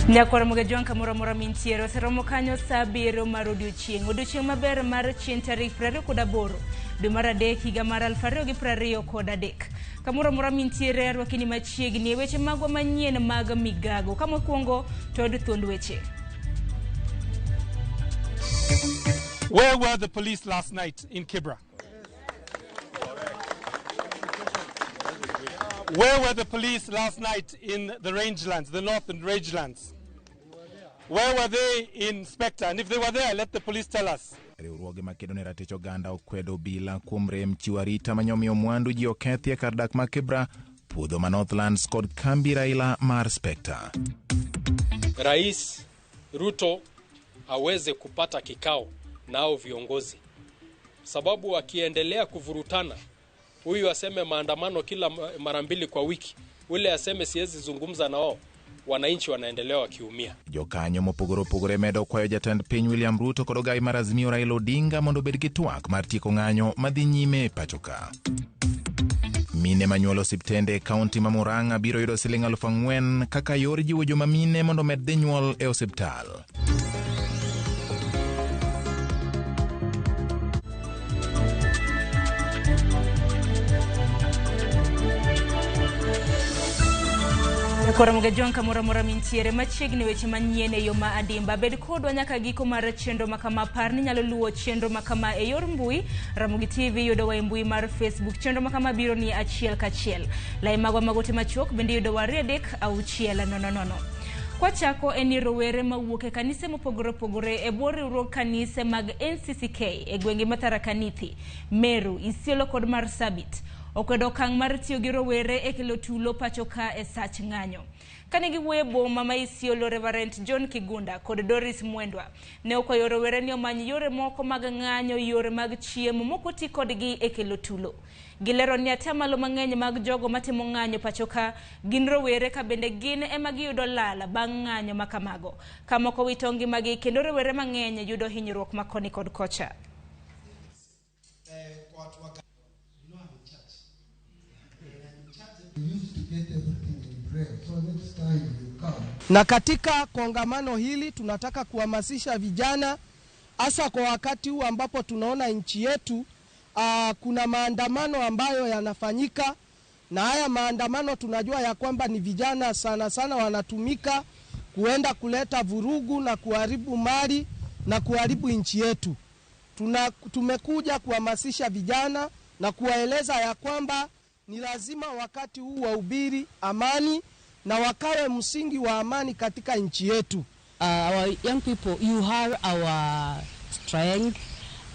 Nyakwar Mugajwang' kamoro amora mintiere oseromo kanyo saa abiriyo mar odiochieng'. Odiochieng' maber mar chieng' tarik 28 dwe mar adek higa mar 2023. Kamoro amora mintiere arwakini machiegni e weche magwa manyien mag migago. Ka mokwongo to wayud thuond weche. Where were the police last night in Kibra? Where were the police last night in the rangelands, the northern rangelands? Where were they in Spectre? And if they were there, let the police tell us. Riwruoge makedo ne ratich oganda okwedo obila kuom rem chiwo arita manyomiyo mwandu ji okethi e kar dak ma Kibra, puodho ma Northlands kod kambi Raila mar Spectre. Rais Ruto aweze kupata kikao na hao viongozi, sababu wakiendelea kuvurutana, huyu aseme maandamano kila mara mbili kwa wiki, ule aseme siwezi zungumza na wao, wananchi wanaendelea wakiumia. Jokanyo mopogore opogore medo kwayo jatend piny William Ruto kod ogai mar Azimio Raila Odinga mondo obed gi twak mar tieko ng'anyo madhi nyime e pacho ka. Mine manyuolo osiptende e kaunti ma Murang'a biro yudo siling 4,000 kaka yor jiwo joma mine mondo omed dhi nyuol e osiptal. Koro Mugajwang' kamoro amora mintiere machiegni weche manyien e yo ma adimba. Bed kodwa nyaka giko mar chenro ma kama. Par ni nyalo luwo chenro ma kama e yor mbui. Ramogi TV yudowa e mbui mar Facebook. Chenro ma kama biro ni achiel kachiel. Lai magwa mag ote machuok bende yudowa 23600. Kwachako en ni rowere mawuok e kanise mopogore opogore e bwo riwruog kanise mag NCCK e gwenge ma Tharaka Nithi, Meru, Isiolo kod Marsabit okwedo okang' mar tiyo gi rowere e kelo tulo pacho ka e sach ng'anyo. Kane giwuoyo e boma ma Isiolo, Reverend John Kigunda kod Doris Mwendwa ne okwayo rowere ni omany yore moko mag ng'anyo yore mag chiemo mok oti kodgi e kelo tulo. Gilero ni atamalo mang'eny mag jogo matimo ng'anyo pacho ka gin rowere ka bende gin ema giyudo lal bang' ng'anyo ma kamago. Ka moko wito ngimagi kendo rowere mang'eny yudo hinyruok ma koni kod kocha. Na katika kongamano hili tunataka kuhamasisha vijana hasa kwa wakati huu ambapo tunaona nchi yetu kuna maandamano ambayo yanafanyika, na haya maandamano tunajua ya kwamba ni vijana sana sana wanatumika kuenda kuleta vurugu na kuharibu mali na kuharibu nchi yetu. Tumekuja kuhamasisha vijana na kuwaeleza ya kwamba ni lazima wakati huu wahubiri amani na wakawe msingi wa amani katika nchi yetu. Our young people, you are our strength,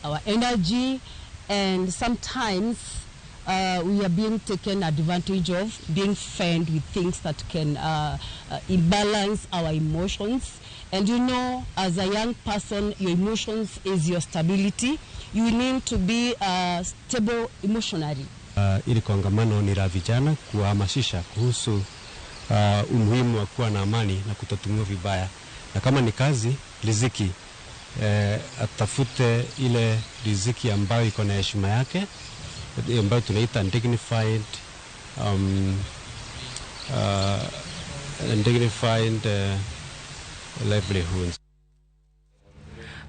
our energy, and sometimes we are being taken advantage of, being fed with things that can imbalance our emotions. And you know, as a young person, your emotions is your stability. You need to be stable emotionally. Ili kongamano ni la vijana kuhamasisha kuhusu umuhimu wa kuwa na amani na kutotumiwa vibaya, na kama ni kazi riziki, atafute ile riziki ambayo iko na heshima yake, ambayo tunaita dignified livelihoods.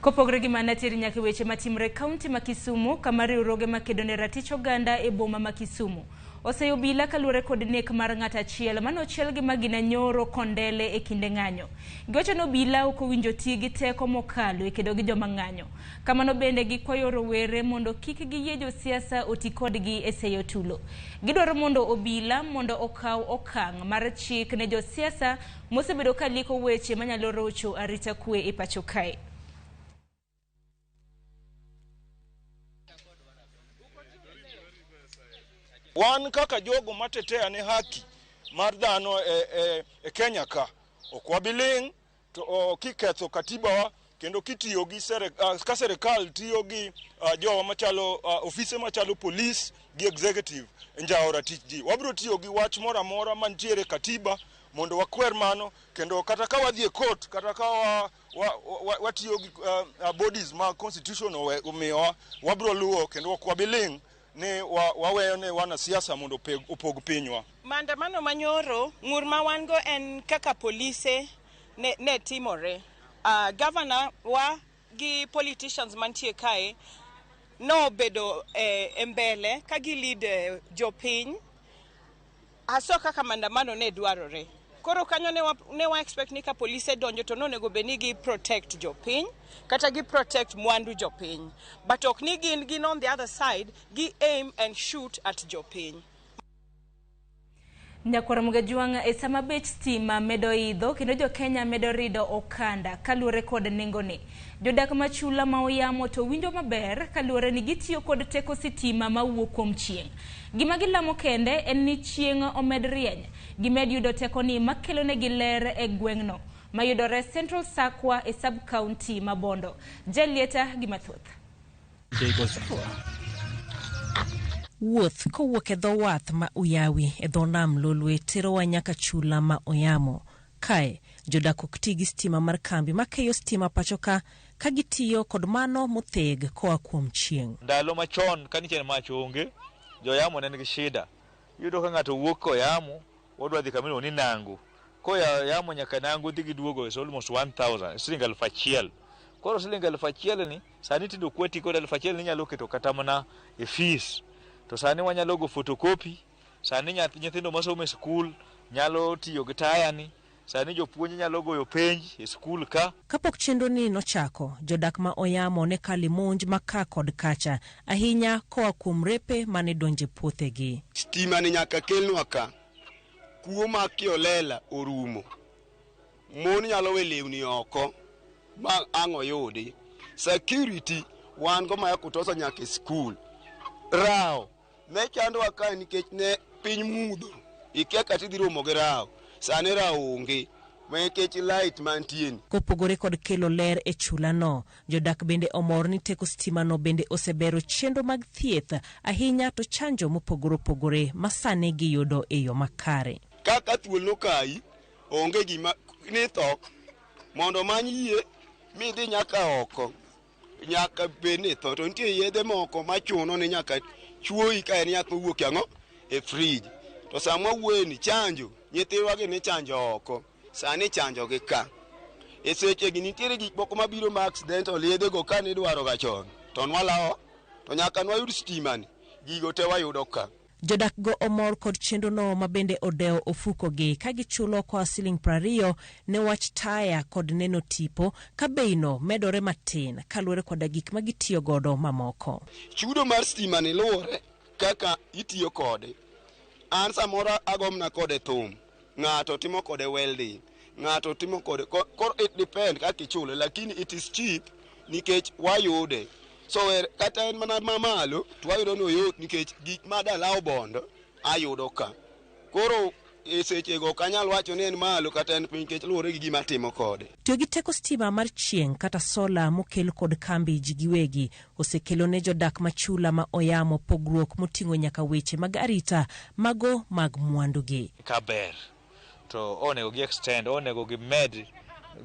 Kopogore gi mano teri nyaka weche matimre kaunti ma Kisumu kama riwruoge makedo ne ratich oganda e boma ma Kisumu oseyo obila kaluwore kod nek mar ng'at achiel mane ochiel gi magina nyoro kondele e kinde ng'anyo. Giwacho ni obila ok owinjo ti gi teko mokalo e kedo gi joma ng'anyo. Kamano bende gikwayo rowere mondo kik giyie josiasa oti kodgi e seyo tulo. Gidwaro mondo obila mondo okaw okang' mar chik ne josiasa mosebedo ka liko weche manyalo rocho arita kwe e pacho kae. Wan kaka jogo matetea ne haki mar dhano e Kenya ka, ok wabiling' to kiketho katiba wa kendo kitiyo gi ka serikal tiyo gi jowa machalo ofise machalo police gi executive njawo ratich ji. Wabiro tiyo gi wach moro amora mantiere katiba mondo wakwer mano, kendo kata ka wadhi e court, kata ka watiyo gi bodies ma constitution omiyowa, wabiro luwo kendo ok wabiling' ni waweyo ne wanasiasa mondo opog pinywa. Maandamano manyoro, ng'ur ma wan go en kaka polise ne timore. Governor wa gi politicians mantie kae nobedo e mbele ka gi lead jopiny aso kaka maandamano ne dwarore. Koro kanyo ne wa expect ni ka polise donjo to nonego bed ni gi protect jopiny kata gi protect mwandu jopiny, but ok ni gin on the other side gi aim and shoot at jopiny. Nyakwar Mugajwang' e sama bech stima medo idho kendo jo-Kenya medo rido okanda kaluwore kod nengone. Jodak ma chula ma Oyamo to winjo maber kaluwore ni gitiyo kod teko sitima mawuok kuom chieng'. Gima gilamo kende en ni chieng' omed rieny, gimed yudo tekoni makelonegi ler e gweng'no mayudore Central Sakwa e sub county ma Bondo. Jalieta gi mathoth. Wuoth kowuok e dho wath ma Uyawi e dho nam Lolwe terowa nyaka chula ma Oyamo. Kae, jodak ok ti gi stima mar kambi makeyo stima pacho ka ka gitiyo kod mano motheg koa kuom chieng'. Ndalo machon ka nitie mach onge, joyamo ne nigi shida. Iyudo ka ng'ato wuok koyamo, odwa dhi kama iluongo ni Nangu. Koya yamo nyaka Nangu dhi gi duogo is almost 1000, siling 1000. Koro siling 1000 ni, sani tinde ok wati kod 1000 inyalo keto kata mana e fees. To sani wanyalo go photocopy, sani nyithindo masomo e skul nyalo tiyo gi taya ni, sani jopuonj nyalo goyo penj e skul ka. Kapok chenroni nochako, jodak ma Oyamo ne kalo e monj ma ka kod kacha, ahinya koa kuom repe mane donje puothegi. Stima ni nyaka kelnwa ka. Kuo ma kiolela orumo. Mon nyalo we lewni oko ma ang' oyudi. Security wan go ma kutosha nyaka e skul. Rawo ne chandowa kae nikech ne piny mudho. Ikia kata idhi romo gi rawo. Sani rawo onge nikech light mantie ni. Kopogore kod kelo ler e chulano, jodak bende omor ni teko stimano bende osebero chenro mag thieth, ahinya to chanjo mopogore opogore ma sani giyudo e yo makare. Kaka thuol nokayi, onge gima nitho mondo omany yie midhi nyaka oko nyaka bed ni itho to nitie yedhe moko machuno ni nyaka chuoyi ka en yath mowuok e ang'o e frij to sama wawuoye ni chanjo nyithiwa gi nichanjo oko sani ichanjo gi ka e sechegi nitiere gik moko mabiro ma accidental yedhego ka nidwaro ga chon to nwalawo to nyaka nwayud stima ni gigo te wayudo ka. Jodak go omor kod chenrono ma bende odewo ofukogi ka gichulo koa siling 20 ne wach taya kod neno tipo ka beino medore matin kaluwore koda gik ma gitiyo godo mamoko. Chudo mar stima ni luwore kaka itiyo kode. An samoro agomna kode thum, ng'ato timo kode welding, ng'ato timo kode koro it depend kaka ichule, lakini it is cheap nikech wayude. So kata en mana mamalo to wayudo ni oyot nikech gik ma dalawo Bondo ayudo ka. Koro e sechego ok anyal wacho ni en malo kata en piny nikech luwore gi gima atimo kode. Tiyo gi teko stima mar chieng' kata sola mokel kod kambi ji giwegi osekelo ne jodak ma chula ma Oyamo pogruok moting'o nyaka weche mag arita mago mag mwandugi. Ka ber to onego gi extend, onego gimed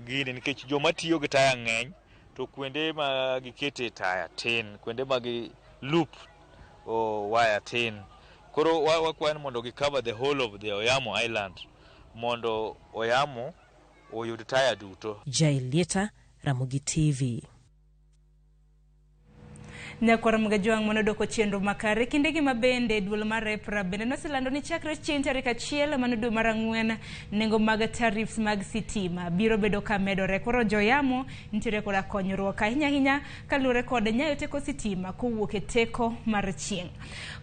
gini nikech joma tiyo gi taya ng'eny to kuonde ma gikete taya tin, kuonde ma gi loop waya tin. Koro wakwayo ni mondo gi cover the whole of the Oyamo Island mondo Oyamo oyud taya duto. Jailieta, Ramogi TV. Nyakwar Mugajwang' mano doko chenro makare kindegi ma bende duol mar EPRA bende noselando ni chakre chieng' tarik 1 mano dwe mar 4 nengo mag tariffs mag sitima biro bedo ka medore. Koro joyamo nitiere koda konyruok ahinya ahinya kaluwore kod nyayo teko sitima kowuok e teko mar chieng'.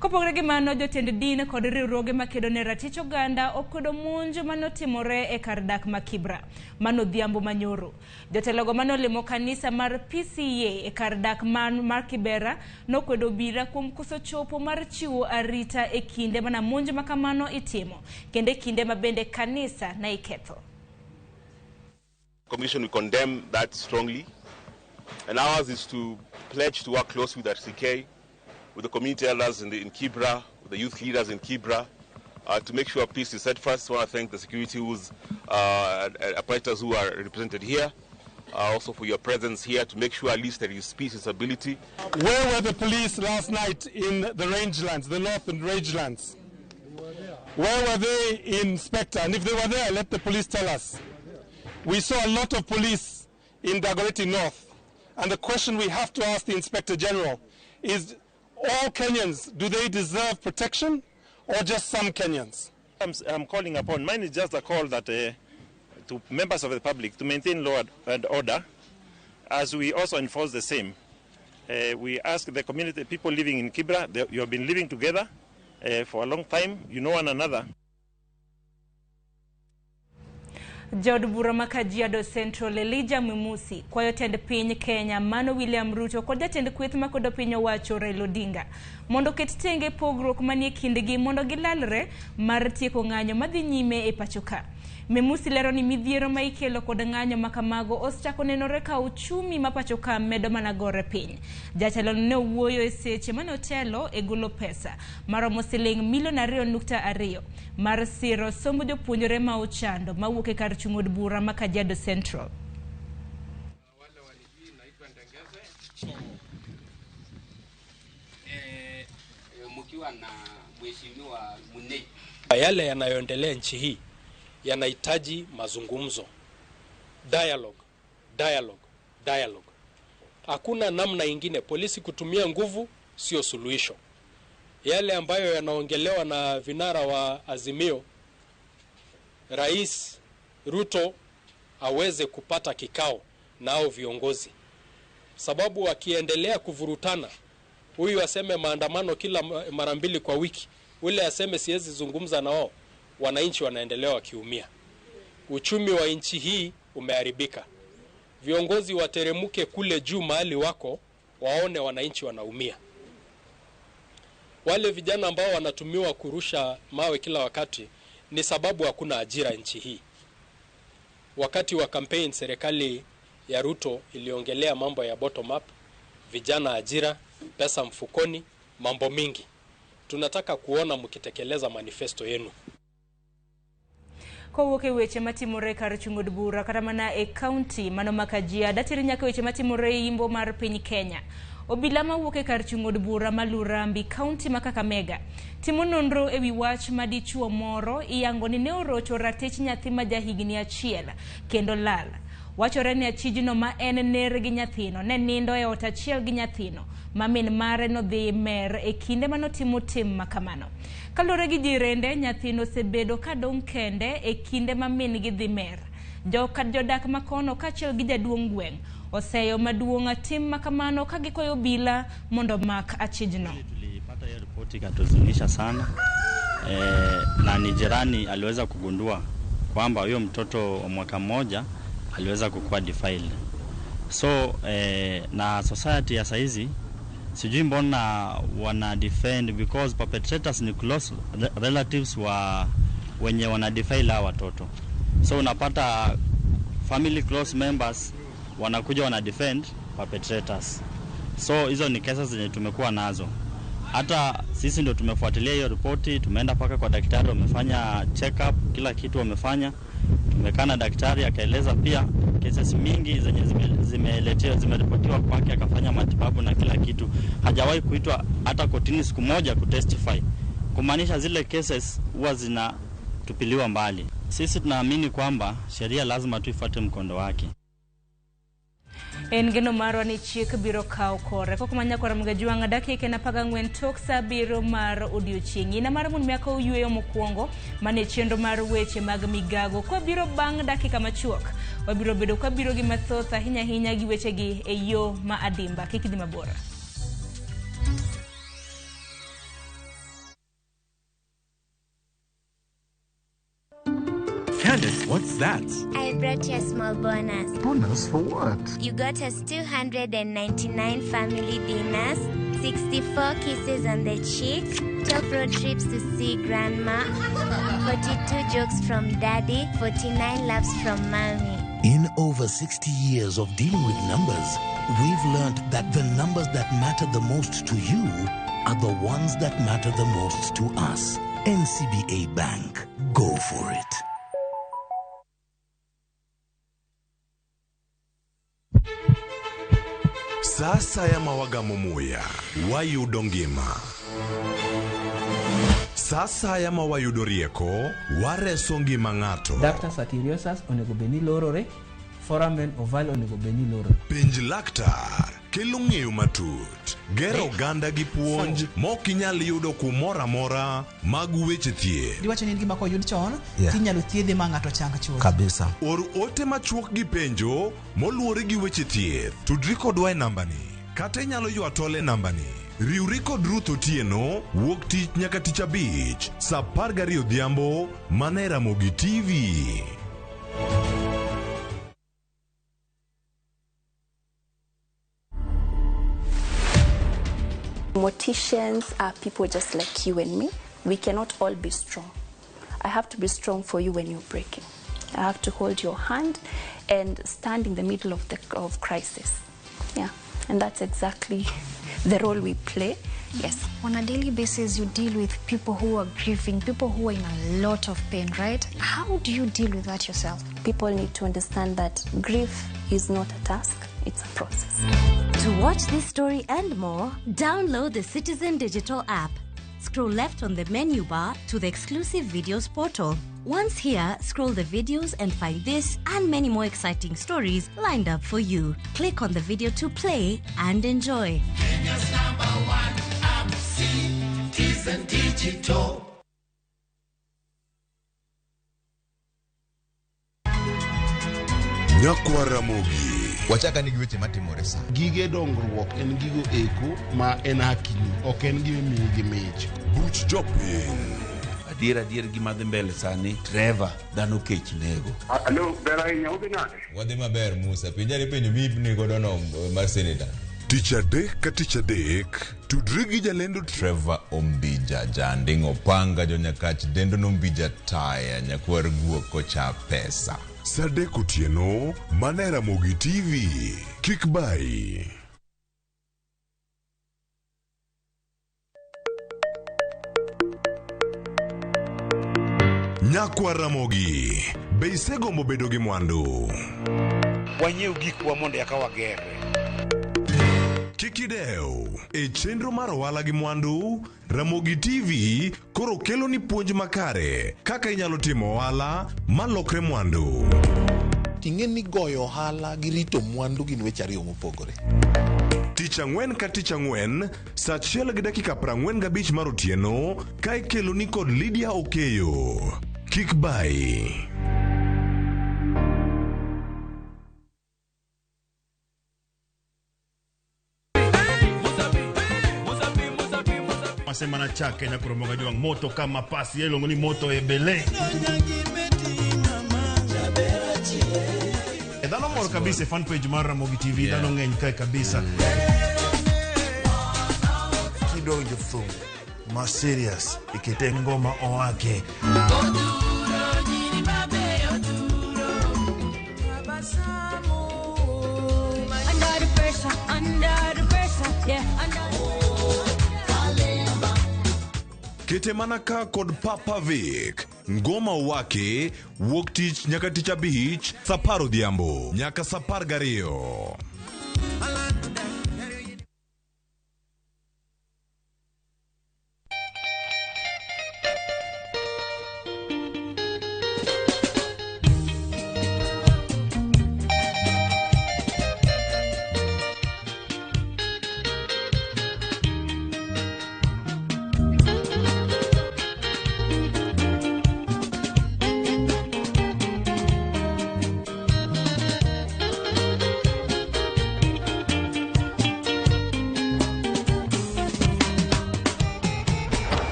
Kopogore gi mano, jotend din kod riwruoge makedo ne ratich oganda okwedo monj manotimore e kar dak ma Kibra mano odhiambo manyoro. Jotelogo manolimo kanisa mar PCEA e kar dak mar Kibera nokwedo obila kuom koso chopo mar chiwo arita e kinde mana monj ma kamano itimo kendo e kinde ma bende kanisa ne iketho. Commission, we condemn that strongly, and ours is to pledge to work closely with RCK, with the community elders in Kibra, with the youth leaders in Kibra, to make sure peace is set first. I want to thank the security apparatus who are represented here, also for your presence here to make sure at least there is peace and stability. Where were the police last night in the rangelands, the northern rangelands? Where were they, Inspector? And if they were there, let the police tell us. We saw a lot of police in Dagoretti North, and the question we have to ask the Inspector General is, all Kenyans, do they deserve protection or just some Kenyans? I'm calling upon, mine is just a call that to members of the public to maintain law and order as we also enforce the same. We ask the community, people living in Kibra, you have been living together for a long time, you know one another. Jaod bura ma Kajiado Central Elijah Memusi kwayo tend piny Kenya mano William Ruto kod jatend kweth makodo piny owacho Raila Odinga mondo oket tenge pogruok manie kindgi mondo gilalre mar tieko ng'anyo madhi nyime e pacho ka. Memusi lero ni midhiero ma ikelo kod ng'anyo ma kamago osechako nenore ka uchumi ma pacho ka medo mana gore piny. Jatelo ne owuoyo e seche mane otelo e golo pesa maromo siling milion 2.2 mar siro sombo jopuonjre ma ochando mawuok e kar chung' od bura ma Kajiado Central. Yale yanayoendelea nchi hii yanahitaji mazungumzo, dialogue, dialogue, dialogue. Hakuna namna ingine. Polisi kutumia nguvu sio suluhisho. Yale ambayo yanaongelewa na vinara wa Azimio, Rais Ruto aweze kupata kikao nao viongozi, sababu wakiendelea kuvurutana, huyu aseme maandamano kila mara mbili kwa wiki, ule aseme siwezi zungumza na wao, wananchi wanaendelea wakiumia. Uchumi wa nchi hii umeharibika. Viongozi wateremuke kule juu mahali wako, waone wananchi wanaumia. Wale vijana ambao wanatumiwa kurusha mawe kila wakati ni sababu hakuna ajira nchi hii. Wakati wa campaign serikali ya Ruto iliongelea mambo ya bottom up, vijana ajira, pesa mfukoni, mambo mingi. Tunataka kuona mkitekeleza manifesto yenu. Kowuok e weche matimore kar chung' od bura kata mana e kaunti mano ma Kajiado ateri nyaka weche matimore e imbo mar piny Kenya. Obila mawuok e kar chung' od bura ma Lurambi, kaunti ma Kakamega, timo nonro ewi wach ma dichuo moro iyango ni ne orocho ratich nyathi ma jahigni 1 kendo lal. Wachore ni achijno ma en ner gi nyathino ne nindo e ot achiel gi nyathino ma min mare nodhi mer e kinde manotimo tim makamano. Kaluwore gi jirende, nyathino osebedo kadong' kende e kinde ma min gi dhi mer. Jodak makono kaachiel gi jaduong' gweng' oseyo maduong' tim makamano ka gikwayo obila mondo omak achijno. Tulipata hiyo ripoti ikatuzunisha sana na ni jirani aliweza kugundua kwamba huyo mtoto wa mwaka mmoja aliweza kukua defiled. So na society ya saizi sijui mbona wana defend, because perpetrators ni close relatives wa wenye wana defile hawa watoto. So unapata family close members wanakuja wana defend perpetrators. So hizo ni cases zenye tumekuwa nazo. Hata sisi ndio tumefuatilia hiyo ripoti, tumeenda paka kwa daktari, wamefanya check up, kila kitu wamefanya. Tumekaa na daktari akaeleza pia cases mingi zenye zimeletewa, zimeripotiwa kwake, akafanya matibabu na kila kitu. Hajawahi kuitwa hata kotini siku moja kutestify. Kumaanisha zile cases huwa zinatupiliwa mbali. Sisi tunaamini kwamba sheria lazima tuifuate mkondo wake. En geno marwa ni chik biro kawo kore. Kok manya kora mga dakika en 14 tok sa 7 mar odiochieng'. Ina mar mon miako yweyo mokwongo mane chenro mar weche mag migago. Kwa biro bang' dakika machuok, wabiro bedo kwa biro gi mathoth ahinya ahinya gi wechegi e yo ma adimba. Kik idhi mabor. Candace, what's that? I brought you a small bonus. Bonus for what? You got us 299 family dinners, 64 kisses on the cheek, 12 road trips to see grandma, 42 jokes from daddy, 49 laughs from mommy. In over 60 years of dealing with numbers, we've learned that the numbers that matter the most to you are the ones that matter the most to us. NCBA Bank. Go for it. Sasa ya mawaga mumuya wayudo ngima. Sa asaya ma wayudo rieko, wareso ngima ng'ato. Ductus arteriosus onego bed ni lorore, foramen ovale onego bed ni lorore. Penj laktar kelo ng'eyo matut, gero oganda gi puonj mok inyal yudo kumoro amora mag weche thieth. Diwacho ni en gima koyud chon Yeah. tinyalo thiedhe ma ng'ato chang chuth. Kabisa. Or ote machuok gi penjo moluwore gi weche thieth. Tudri kodwa e nambani kata inyalo ywa tol e nambani. Riwri kod Ruth Otieno wuok tich nyaka tich abich saa 12 odhiambo mana e Ramogi TV. Morticians are people just like you and me. We cannot all be strong. I have to be strong for you when you're breaking. I have to hold your hand and stand in the middle of the of crisis. Yeah, and that's exactly the role we play. Yes. On a daily basis, you deal with people who are grieving, people who are in a lot of pain, right? How do you deal with that yourself? People need to understand that grief is not a task, it's a process. To watch this story and more, download the Citizen Digital app. Scroll left on the menu bar to the exclusive videos portal. Once here, scroll the videos and find this and many more exciting stories lined up for you. Click on the video to play and enjoy. Kenya's number one app, Citizen Digital. Nyakwa Ramogi. Wachaka ni gi weche matimore sa. Gige dongruok en gigo eko ma en hakini, ok en gima imiyi gi mich. Buch jopiny. Adier adier gima dhi mbele sani Trevor dhano kech nego. Alo, ber ahinya, udhi nade? Wadhi maber Musa, penjari penjo mi godo no mar senator. Tich adek ka tich adek, tudri gi jalendo Trevor Ombija, janding opanga jonyakach dendo nombija taya nyakwar guok kocha pesa. Saa adek otieno mana e Ramogi TV. Kik bayi. Nyakwa Ramogi, be isegombo bedo gi mwandu? Wanyiew gikwa mondo eka wagerre. Kik idew. E chenro mar ohala gi mwandu, Ramogi TV koro kelo ni puonj makare kaka inyalo timo ohala malokre mwandu. Ting'e ni goyo ohala gi rito mwandu gin weche ariyo mopogore. Tich ang'wen ka tich ang'wen, saa 1:45 mar otieno, ka ikelo ni kod Lydia Okeyo. Kik bayi. Masema na chake na kuromoga jwang moto kama pasi iluongo ni moto ebele. E dhano mor kabisa e fan page mar Ramogi TV Yeah. dhano ng'eny kae kabisa. Kidonjo thum ma serious ikete ngoma owake. Under the pressure, under the pressure, yeah, under. Kete mana ka kod Papa Vic. Ngoma wake wuok tich nyaka tich abich saa 10 odhiambo nyaka saa 12.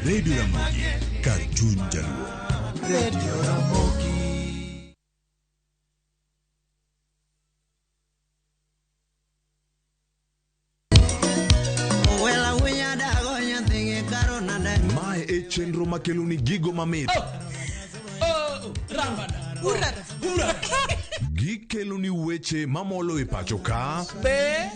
Radio Ramogi, kar chuny jaluo. Radio Ramogi. Mae e chenro makelo ni gigo mamit. Gikelo ni weche mamolo e pacho ka Be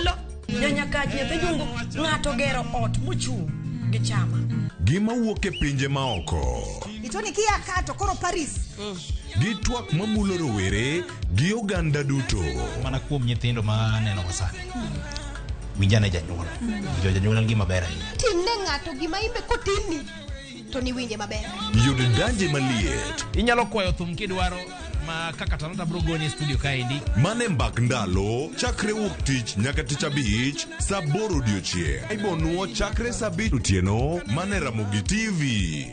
lo nyanyakach nyathi jungu ng'ato gero ot mochung' gi chama. Gima wuok e pinje maoko. Dichuo ni kia ka to koro Paris. Gi twak mamulo rowere gi oganda duto. Mana kuom nyithindo ma aneno go sani. Winjane janyuol. Winjo janyuol en gima ber ahinya. Timne ng'ato gima imbe kotimni to niwinje maber. Yud danje maliet. Inyalo kwayo thum kidwaro ma kaka Talanta bro goni e studio kaendi. Mane mbak ndalo chakre wuok tich nyaka tich abich saa aboro odiochieng'. Ibonuo chakre saa abich otieno mane Ramogi TV.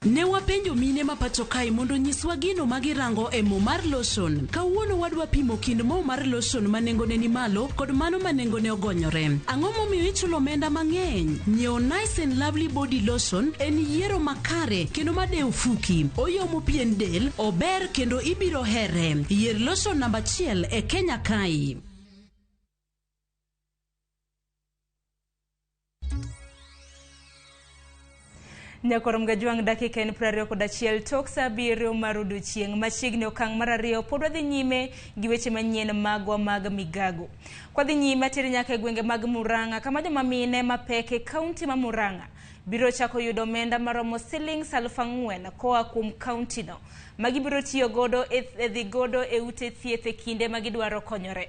Ne wapenjo mine ma pacho kae mondo onyiswa gino ma girango e mo mar lotion. Kawuono wadwa pimo kind mo mar lotion ma nengone ni malo kod mano ma nengone ogonyore. Ang'o momiyo ichulo omenda mang'eny? Nyiewo Nice and Lovely Body Lotion en yiero makare kendo madewo fuki. Oyomo pien del, ober kendo ibiro here. Yier lotion namba achiel e Kenya kae. Nyakorom Gajwang' dakika en 21 tok saa 7 mar odiochieng'. Machiegni okang' mar ariyo pod wadhi nyime gi weche manyien magwa mag migago. Kwadhi nyime ateri nyaka e gwenge mag Murang'a kama joma mine mapek e kaunti ma Murang'a biro chako yudo omenda maromo siling 4,000 koa kuom kaunti no ma gibiro tiyo godo e dhi godo e ute thieth e kinde ma gidwaro konyore.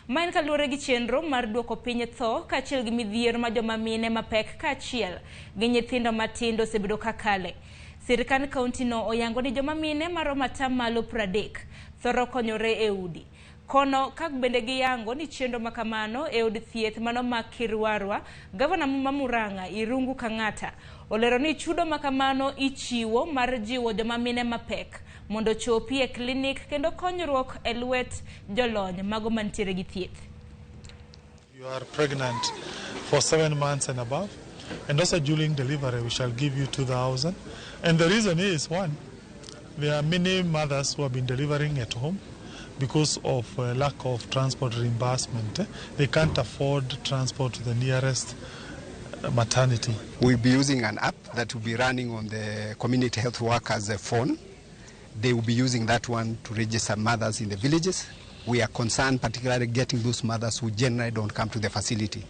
Ma en kaluwore gi chenro mar duoko piny tho kaachiel gi midhiero ma joma mine mapek kaachiel gi nyithindo matindo osebedo ka kale. Sirkand kaunti no oyango ni joma mine maromo 30% thoro konyore e udi. Kono ka bende giyango ni chenro makamano e od thieth mano ma Kirwarwa, gavana ma Murang'a Irungu Kang'ata olero ni chudo makamano ichiwo mar jiwo joma mine mapek mondo chopi e klinik kendo konyruok e lwet jolony mago mantiere gi thieth. You are pregnant for 7 months and above, and also during delivery we shall give you 2,000. And the reason is, one, there are many mothers who have been delivering at home because of lack of transport reimbursement. They can't afford transport to the nearest maternity. We'll be using an app that will be running on the community health workers' phone. They will be using that one to register mothers in the villages. We are concerned particularly getting those mothers who generally don't come to the facility.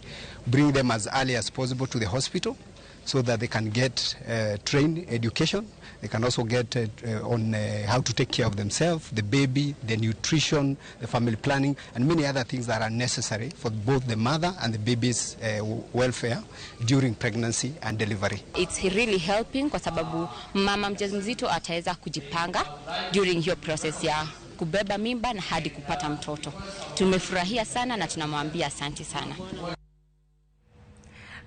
Bring them as early as possible to the hospital so that they can get trained education. They can also get on how to take care of themselves, the baby, the nutrition, the family planning, and many other things that are necessary for both the mother and the baby's welfare during pregnancy and delivery. It's really helping kwa sababu mama mjamzito ataweza kujipanga during hiyo process ya kubeba mimba na hadi kupata mtoto. Tumefurahia sana na tunamwambia asante sana.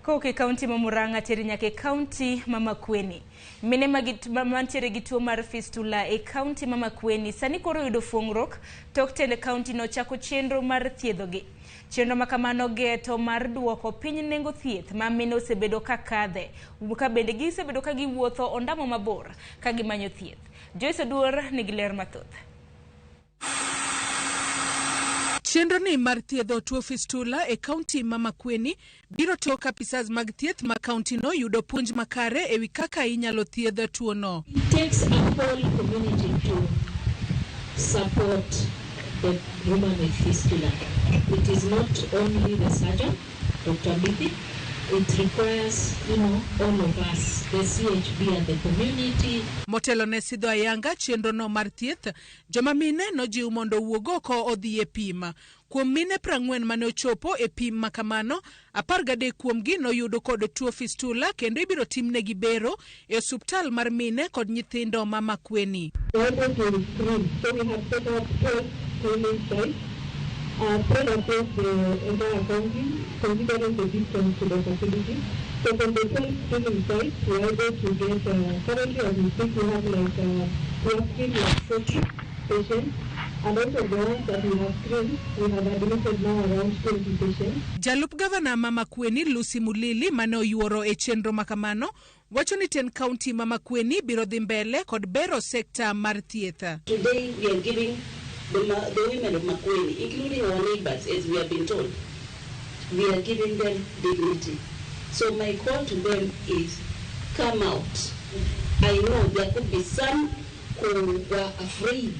Koke kaunti ma Murang'a teri nyaka e kaunti ma Makueni. Mine mantiere gi tuo mar fistula e kaunti ma Makueni sani koro yudo fuong'ruok tok tend kaunti no chako chenro mar thiedhogi. Chenro ma kamano geto mar duoko piny nengo thieth ma mine osebedo ka kadhe, ka bende gisebedo ka giwuotho ondamo mabor ka gimanyo thieth. Joyce Oduor nigi ler mathoth. Chenro ni mar thiedho tuo fistula e kaunti ma Makueni biro tok apisas mag thieth ma kaunti no yudo puonj makare ewi kaka inyalo thiedh tuo no. It takes a whole community to support the woman with fistula. It is not only the surgeon, Dr. Bithi. It requires, all of us, the CHB and the community. Motelo ne sidho ayanga chenro no mar thieth, joma mine nojiw mondo owuog oko odhi e pim. Kuom mine 40 mane ochopo e pim makamano, 13 kuomgi noyudo kod tuo fistula kendo ibiro timnegi bero e osuptal mar mine kod nyithindo ma Makueni. We are able to screen, so we have set up 12 screening sites. Spread across the entire county, considering the distance to the facility. So from the 12 screening sites, we are able to get, currently as we speak, we have we have screened like 40 patients, and out of the ones that we have screened, we have admitted now around 20 patients. Jalup gavana ma Makueni Lucy Mulili mane oyuoro e chenro makamano wacho ni tend kaunti ma Makueni biro dhi mbele kod bero sekta mar thieth. Today we are giving the women of Makueni, including our neighbors, as we have been told, we are giving them dignity. So my call to them is, come out. I know there could be some who were afraid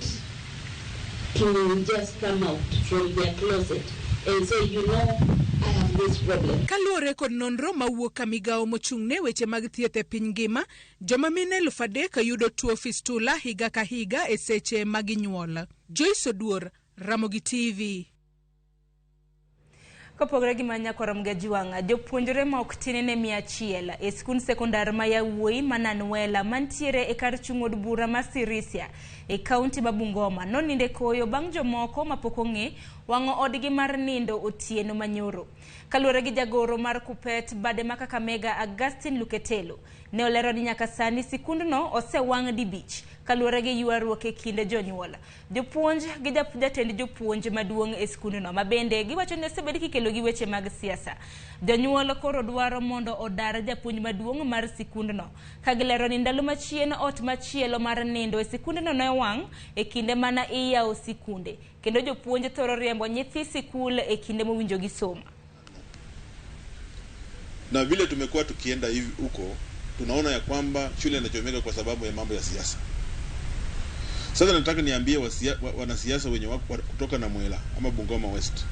to just come out from their closet and say, I have this problem. Kaluwore kod nonro mawuok ka migawo mochung'ne weche mag thieth e piny ngima, joma mine 3,000 yudo tuo fistula higa ka higa e seche ma ginyuol. Joyce Oduor, Ramogi TV. Kopogore gi ma nyakwar Mgajwang'a, jopuonjre ma ok tin ne 100 e skund sekondar ma yawuoyi ma Nanwela mantiere e kar chung' od bura ma Sirisia e kaunti ma Bungoma nonindo e koyo bang' jomoko mapok ong'e wang'o odgi mar nindo otieno manyoro. Kaluwore gi jagoro mar Kupet bade ma Kakamega Augustine Luketelo, ne olero ni nyaka sani sikundno osewang' dibich kaluwore gi ywaruok e kind jonyuol. Jopuonj gi jatend jopuonj maduong' e skundno ma bende giwacho ni osebed kikelo gi weche mag siasa. Jonyuol koro dwaro mondo odar japuonj maduong' mar sikundno ka gilero ni ndalo machien ot machielo mar nindo e sikundno ne owang' e kinde mana iyawo sikunde kendo jopuonj thoro riembo nyithi sikul e kinde mowinjo gisom. Na vile tumekuwa tukienda hivi huko, tunaona ya kwamba shule inachomeka kwa sababu ya mambo ya siasa. Sasa nataka niambie wanasiasa wenye wako kutoka Namwela ama Bungoma West,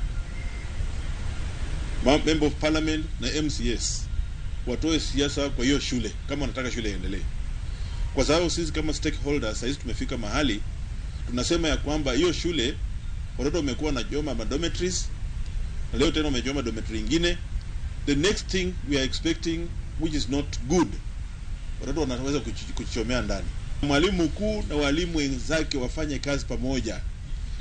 Member of Parliament na MCS watoe siasa kwa hiyo shule kama wanataka shule iendelee, kwa sababu sisi kama stakeholders sasa tumefika mahali tunasema ya kwamba hiyo shule watoto wamekuwa wanachoma madormitories, na leo tena wamechoma dormitory ingine. The next thing we are expecting, which is not good, watoto wanaweza kujichomea ndani. Mwalimu mkuu na walimu wenzake wafanye kazi pamoja.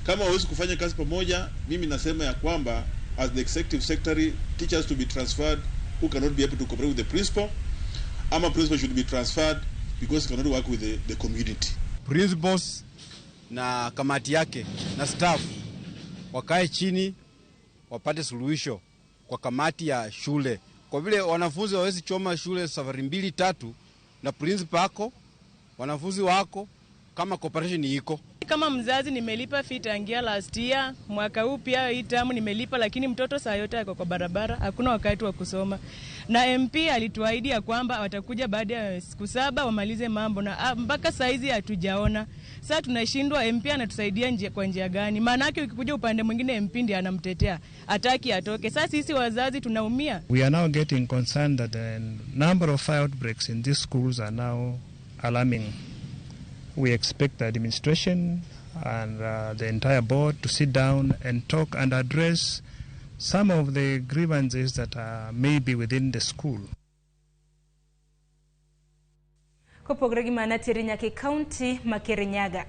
Kama hawezi kufanya kazi pamoja, mimi nasema ya kwamba as the executive secretary, teachers to be transferred who cannot be able to cooperate with the principal, ama principal should be transferred because he cannot work with the community. Principals na kamati yake na staff wakae chini wapate suluhisho kwa kamati ya shule, kwa vile wanafunzi hawawezi choma shule safari mbili tatu, na principal ako, wanafunzi wako, kama cooperation iko. Kama mzazi nimelipa fee tangia last year, mwaka huu pia hii term nimelipa, lakini mtoto saa yote ako kwa barabara, hakuna wakati wa kusoma. Na MP alituahidi ya kwamba watakuja baada ya siku 7 wamalize mambo, na mpaka saa hizi hatujaona. Sasa tunashindwa MP anatusaidia kwa njia gani? Maana yake ukikuja upande mwingine MP ndiye anamtetea, hataki atoke. Sasa sisi wazazi tunaumia. We are now getting concerned that the number of fire outbreaks in these schools are now alarming. We expect the administration and the entire board to sit down and talk and address some of the grievances that are maybe within the school. Kopogore gi mano teri nyaka e kaunti ma Kirinyaga.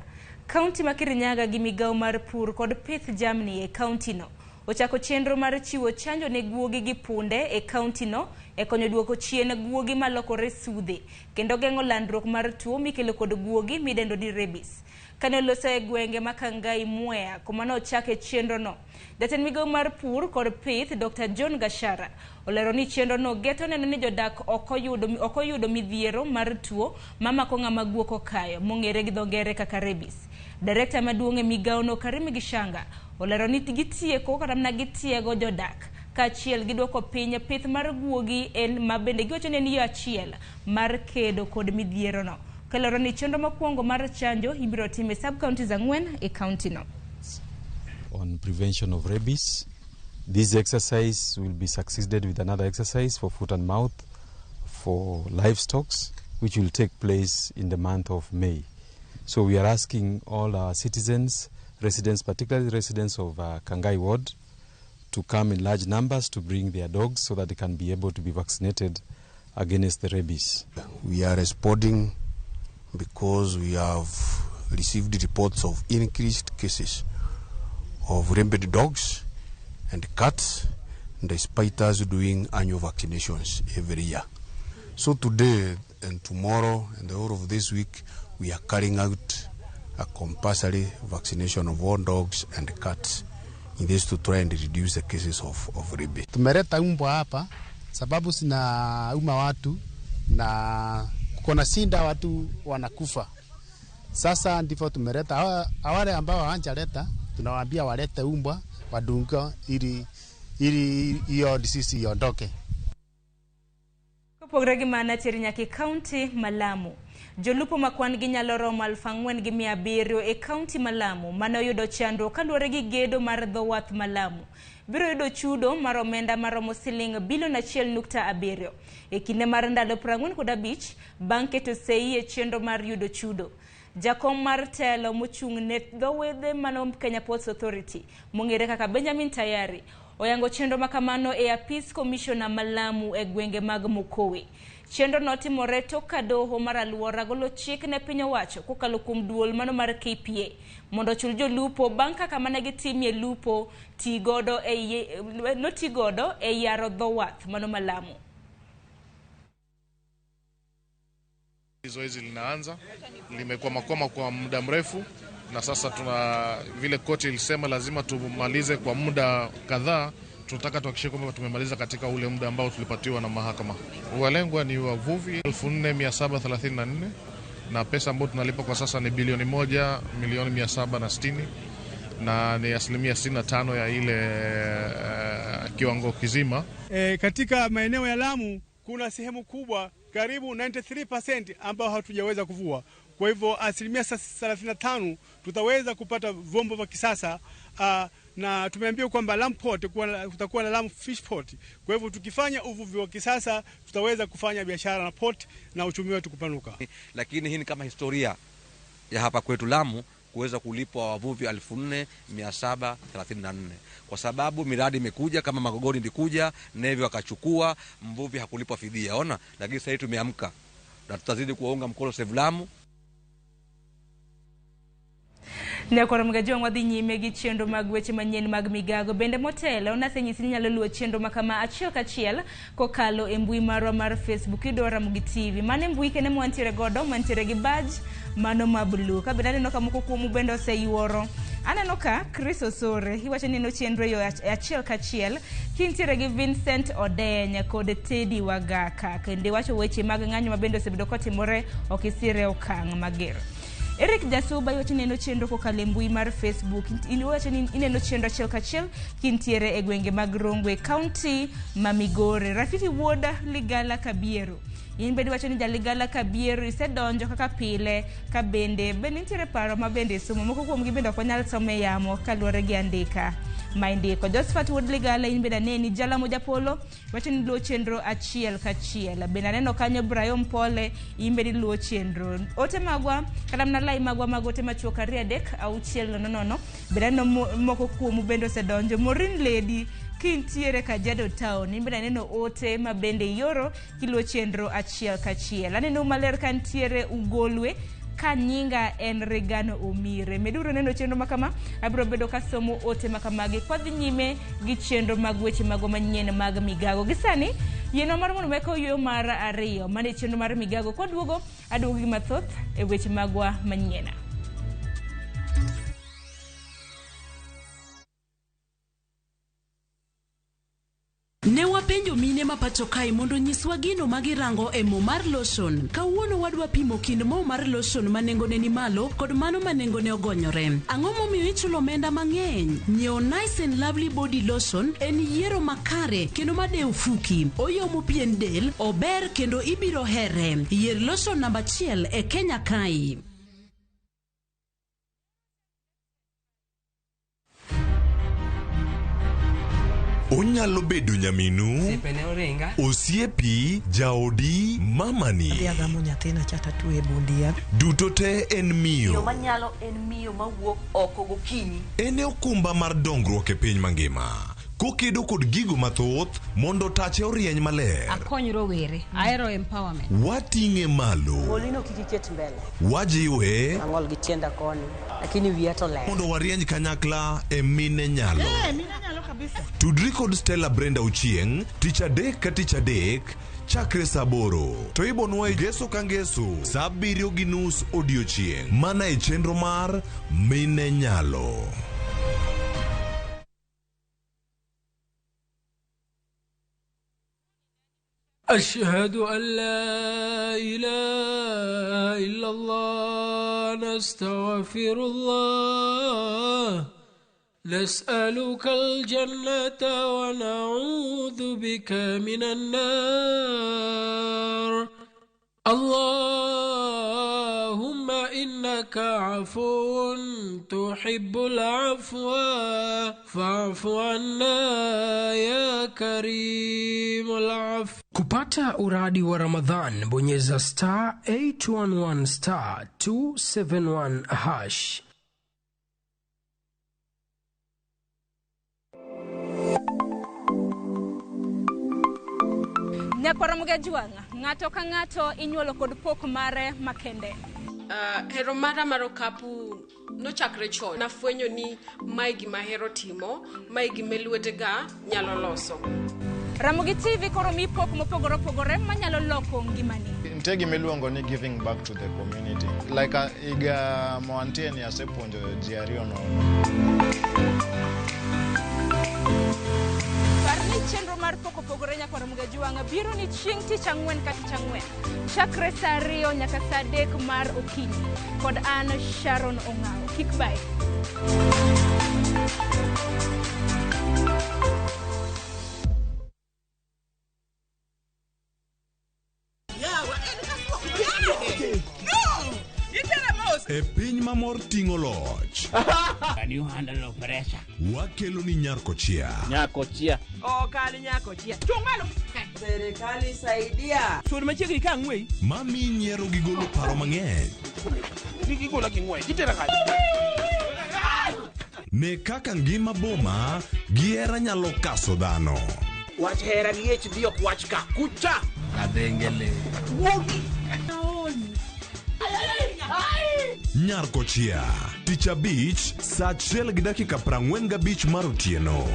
Kaunti ma Kirinyaga gi migawo mar pur kod pith jamni e kaunti no ochako chenro mar chiwo chanjo ne guogi gi punde e kaunti no e konyo duoko chien guogi malokore sudhe kendo geng'o landruok mar tuo mikelo kod guogi midendo ni rabies. Kane oloso e gwenge ma Kangai Mwea kuma nochake chenro no, jatend migawo mar pur kod pith Dr. John Gashara olero ni chenro no geto neno ni jodak ok oyudo midhiero mar tuo mamako ng'ama guok okayo mong'ere gi dho ngere kaka rabies. Direkta maduong' e migawo no Karim Gishanga olero ni gitieko kata mana gitiego jodak kaachiel gi duoko piny pith mar guogi en ma bende giwacho ni en yo achiel mar kedo kod midhiero no. Kelero ni chenro mokwongo mar chanjo ibiro tim e sub counties 4 e county no. On prevention of rabies, this exercise will be succeeded with another exercise for foot and mouth for livestock, which will take place in the month of May. So we are asking all our citizens, residents, particularly residents of Kangai Ward, to come in large numbers to bring their dogs so that they can be able to be vaccinated against the rabies. We are responding because we have received reports of increased cases of rabid dogs and cats, despite us doing annual vaccinations every year. So today and tomorrow and the whole of this week, we are carrying out a compulsory vaccination of all dogs and cats in this to try and reduce the cases of rabies. Tumeleta umbwa hapa sababu zinauma watu na kuna sinda watu wanakufa. Sasa ndivyo tumeleta wale ambao hawajaleta, tunawaambia walete umbwa wadunge ili hiyo disease iondoke. Kopogore gi mano teri nyaka e kaunti ma Lamu. Jolupo ma kwan gi nyalo romo 4,700 e kaunti ma Lamu mane oyudo chandruok kaluwore gi gedo mar dho wath ma Lamu. biro yudo chudo mar omenda maromo siling bilion 1.7 e kinde mar ndalo 45 bang' keto sei e chenro mar yudo chudo. Jakom mar telo mochung' ne dho wedhe mano Kenya Ports Authority mong'ere kaka Benjamin Tayari oyango chenro makamano e apis komishona ma Lamu e gwenge mag Mokowe. Chenro notimore tok ka doho mar aluora golo chik ne piny owacho kokalo kuom duol mano mar KPA mondo ochul jolupo bang' kaka mane gitimie lupo noti godo e yaro dho wath mano ma Lamu. Zoezi linaanza, limekwamakwama kwa muda mrefu, na sasa tuna vile koti ilisema lazima tumalize kwa muda kadhaa. Tunataka tuhakikishe kwamba tumemaliza katika ule muda ambao tulipatiwa na mahakama. Walengwa ni wavuvi 4734 na pesa ambayo tunalipa kwa sasa ni bilioni 1 milioni 760 na ni 65% ya ile kiwango kizima. Katika maeneo ya Lamu kuna sehemu kubwa karibu 93% ambao hatujaweza kuvua. Kwa hivyo 35% tutaweza kupata vyombo vya kisasa, na tumeambiwa kwamba Lamu Port kutakuwa na Lamu Fish Port. Kwa hivyo tukifanya uvuvi wa kisasa tutaweza kufanya biashara na port na uchumi wetu kupanuka. Lakini hii ni kama historia ya hapa kwetu Lamu kuweza kulipwa wavuvi 4734 kwa sababu miradi imekuja kama Magogoni ilikuja, Nevi wakachukua, mvuvi hakulipwa fidia, ona. Lakini sasa tumeamka na tutazidi kuwaunga mkono Save Lamu. Nyakoro mgajwang' wadhi nyime gi chenro mag weche manyien mag migago. Bende motelo nasenyisi ni inyalo luwo chenro makama achiel kachiel kokalo e mbui marwa mar Facebook iyudo Ramogi TV. Mano e mbui kende mwantiere godo, mantiere gi badge mano ma blue. Ka bende aneno ka moko kuomu bende oseyuoro. Aneno ka Chris Osore iwacho ni neno chenro yo achiel kachiel kintiere gi Vincent Odeny kod Teddy Wagaka. Kendo iwacho weche mag ng'anyo ma bende osebedo kotimore ok isire okang' mager. Eric Jasuba iwacho ni neno chenro kokalo e mbui mar Facebook. Iwacho ni ineno chenro achiel kachiel kintiere e gwenge mag Rongwe, county ma Migori. Rafiki wuod Ligala Kabiero, in bende iwacho ni Jaligala Kabiero isedonjo kaka pile, ka bende nitiere paro ma bende isomo. Moko kuomgi bende ok wanyal somo e yamo kaluwore gi andika ma indiko. Josephat wuod Ligala in bende aneni. Jalamo Japolo iwacho ni luwo chenro achiel kachiel. Bende aneno kanyo Brian Pole, in bende iluwo chenro. Ote magwa kata mana lai magwa mag ote machuok 2 3 6 0 0. Bende aneno moko kuomu bende osedonjo. Maureen Lady kintiere Kajiado Town, in bende aneno ote ma bende ioro kiluwo chenro achiel kachiel. Aneno maler ka ntiere Ugolwe ka nyinga en Regano Omire. Meduru neno chenro makama, abiro bedo kasomo ote makamagi kwadhi nyime gi chenro mag weche magwa manyien mag migago. Gi sani yienwa mar mondo weka oyueyo mar ariyo mane chenro mar migago kwaduogo aduogo gi mathoth e weche magwa manyien. Ne wapenjo mine ma pacho kae mondo nyiswa gino ma girango e mo mar lotion. Kawuono wadwa pimo kind mo mar lotion ma nengone ni malo kod mano ma nengone ogonyore. Ang'o momiyo ichulo omenda mang'eny? Nyiewo Nice and Lovely Body Lotion en yiero makare kendo madewo fuki. Oyomo pien del, ober kendo ibiro here. Yier lotion namba 1 e Kenya kae. Onyalo bedo nyaminu, osiepi, jaodi, mamani. Adhi agamo nyathina cha tatwe e bundia. Duto te en miyo. Manyalo en miyo mawuok oko gokinyi. En e okumba mar dongruok e piny mangima. Kokedo kod gigo mathoth mondo tache orieny maler. Akony rowere, ahero empowerment. Wating'e malo. Golino kik iket mbele. Wajiwe. Ang'ol gi tienda koni, lakini wiya to ler. Mondo warieny kanyakla e mine nyalo. Mine nyalo kabisa. Tudri kod Stella Brenda Ochieng' tich adek ka tich adek chakre saa 8 to ibonwa e ngeso ka ngeso saa 7:30 odiochieng' mana e chenro mar Mine Nyalo. أشهد أن لا إله إلا الله نستغفر الله نسألك الجنة ونعوذ بك من النار اللهم إنا إنك عفو تحب العفو فاعف عنا يا كريم العفو. Kupata uradi wa Ramadhan, bonyeza star 811 star 271 hash. Nyakwara Jwang', ng'ato ka ng'ato inyuolo kod pok mare makende. Hero mara mar okapu nochakre chon. Nafwenyo ni mae gima ahero timo, mae gima lwetega nyalo loso. Ramogi TV koro mi pok mopogore opogore manyalo loko ngimani. Nitie gima iluongo ni giving back to the community. Like higa moantie ni asepuonjo ji ariyo nono. Par ni chenro mar pok opogore Nyakwara Jwang' biro ni chieng' tich ang'wen ka tich ang'wen. Chakre saa 2 nyaka saa 3 mar okinyi. Kod an Sharon Ong'ao. Kik bai. E piny mamor ting'o loch. Can you handle pressure? Wakelo ni Nyarkochia. Nyakochia. Okal Nyakochia. Chung' malo. Serikali saidia. Sud machiegni ka ang'wei. Mami nyiero gi golo paro mang'eny. Gigola gi ng'wech. Gitera kanye? Ne kaka ngima boma gi hera nyalo kaso dhano. Wach hera gi HD ok wach ka. Kucha. Kadhengele. Wuogi. Nyarkochia. Tich abich saa 1:45 mar otieno.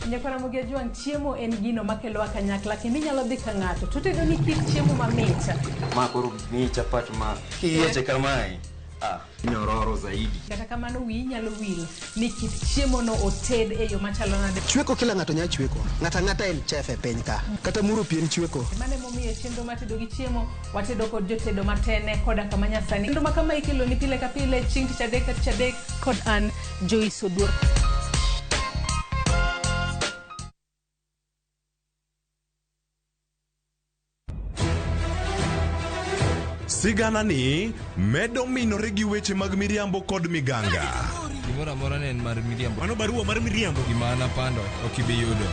Nyakwara Jwang', chiemo en gino makelowa kanyakla kendo inyalo dhi ka ng'ato to otedo ni kit chiemo mamit. Ma koro miyi chapat ma kiyieche kamae, nyororo zaidi. Kata kamano wiyi nyalo wil ni kit chiemo no oted e yo machalo nade. Chweko kila ng'ato nyalo chweko. Ng'ato ang'ata en chef e piny ka. Kata muro pi en chweko. Mano emomiyo chenro mar tedo gi chiemo watedo kod jotedo matene koda kama nyasani. Chenro ma kama ikelo ni pile ka pile chieng' tich adek ka tich adek kod an Joyce Oduor. Sigana ni medo minore gi weche mag miriambo kod miganga. Gimoro amora ne en mar miriambo. Mano barua mar miriambo. Gima an apando ok ibi yudo.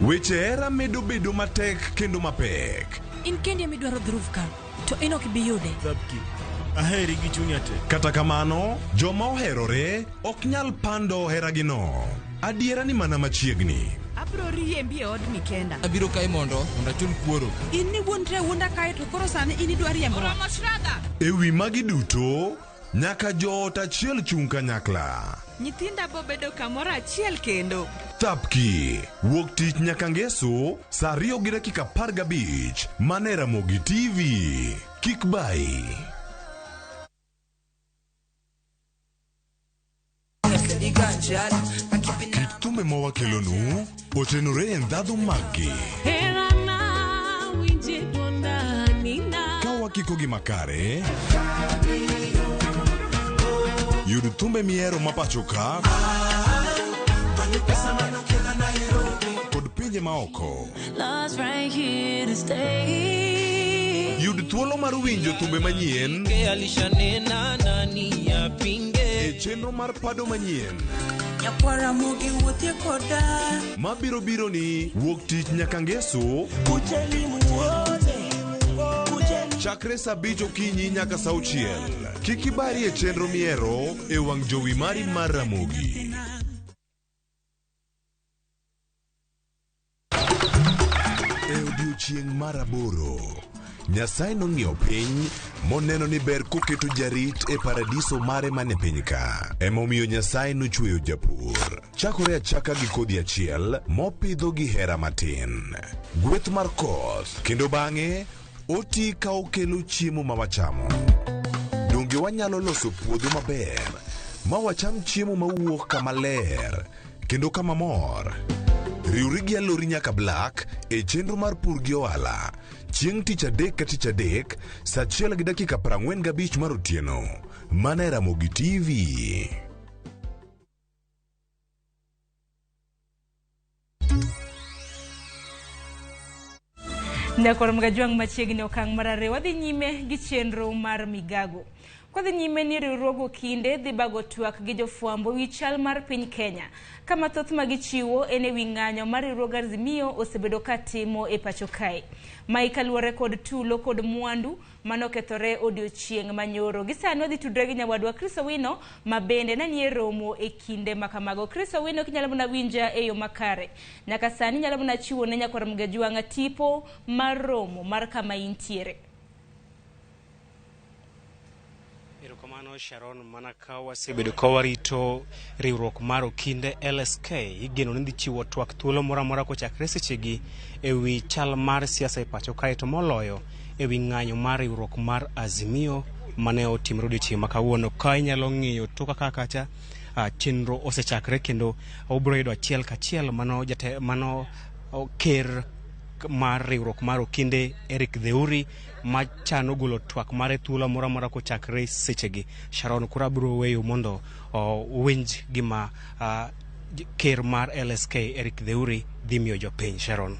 Weche hera medo bedo matek kendo mapek. In kendi ema idwaro dhruv ka, to in ok ibi yude. Aheri gi chunya te. Kata kamano, joma oherore ok nyal pando heragino. Adiera ni mana machiegni. Abro riembi e odni kenda. Abiro kae mondo achul kuoro. In ni wuondre wuonda kae to koro sani in idwa riembowa. E wi magi duto, nyaka joot achiel chung' kanyakla. Nyithinda bo bedo kamoro achiel kendo. Thapki, wuok tich nyaka ngeso, saa 2:15, mana e Ramogi TV. Kik bai. Kit thumbe mawakelonu otenore e ndhadhu maggi. Ka wakiko gi makare, yud thumbe mihero mapacho ka kod pinje maoko. Yud thuolo mar winjo thumbe manyien e chenro mar pado manyien mabiro biro ni wuok tich nyaka ngeso chakre saa 5 okinyi nyaka saa 6. Kik ibari e chenro mihero e wang' jowi mari mar Ramogi. E odiochieng' mar 8, Nyasaye nong'iyo piny moneno ni ber koketo jarit e paradiso mare mane piny ka. Emomiyo Nyasaye nochweyo japur. Chakore achaka gi kodhi achiel mopidho gi hera matin. Gweth mar koth kendo bang'e oti ka okelo chiemo ma wachamo. Donge wanyalo loso puodho maber ma wacham chiemo mawuok kama ler kendo kama mor? Riwri gi Alori nyaka Black e chenro mar pur gi ohala. Chieng' tich adek ka tich adek, saa 1:45 mar otieno. Mana e Ramogi TV. Nyakoro Mgajwang' machiegni okang' mar ariyo wadhi nyime gi chenro mar migago. Kwadhi nyime ni riwruog okinde dhi bago twak gi jofwambo wi chal mar piny Kenya. Kama thoth ma gichiwo en ewi ng'anyo mar riwruog Azimio osebedo ka timo e pacho kae. Mae kaluwore kod tulo kod mwandu manokethore odiochieng' manyoro. Gi sani wadhi tudre gi nyawadwa Chris Owino ma bende ne nie romo e kinde ma kamago. Chris Owino kinyalo mana winja e yo makare. Nyaka sani inyalo mana chiwo ne nyakwar Mgajwang' tipo mar romo mar kama intiere. Erokamano Sharon, mana ka wasebedo ka warito riwruok mar okinde LSK igeno ni dhi chiwo twak thuolo moro amora kochakre sechegi ewi chal mar siasa e pacho kae to moloyo ewi ng'anyo mar riwruok mar Azimio mane otimore odiochieng' ma kawuono. Ka inyalo ng'iyo toka ka kacha chenro osechakre kendo obiro yudo achiel kachiel mano mano ker mar riwruok mar okinde Eric Theuri machano golo twak mare thuolo moro amora kochakre sechegi. Sharon, koro abiro weyo mondo uwinj gima ker mar LSK Eric Theuri dhi miyo jopiny. Sharon.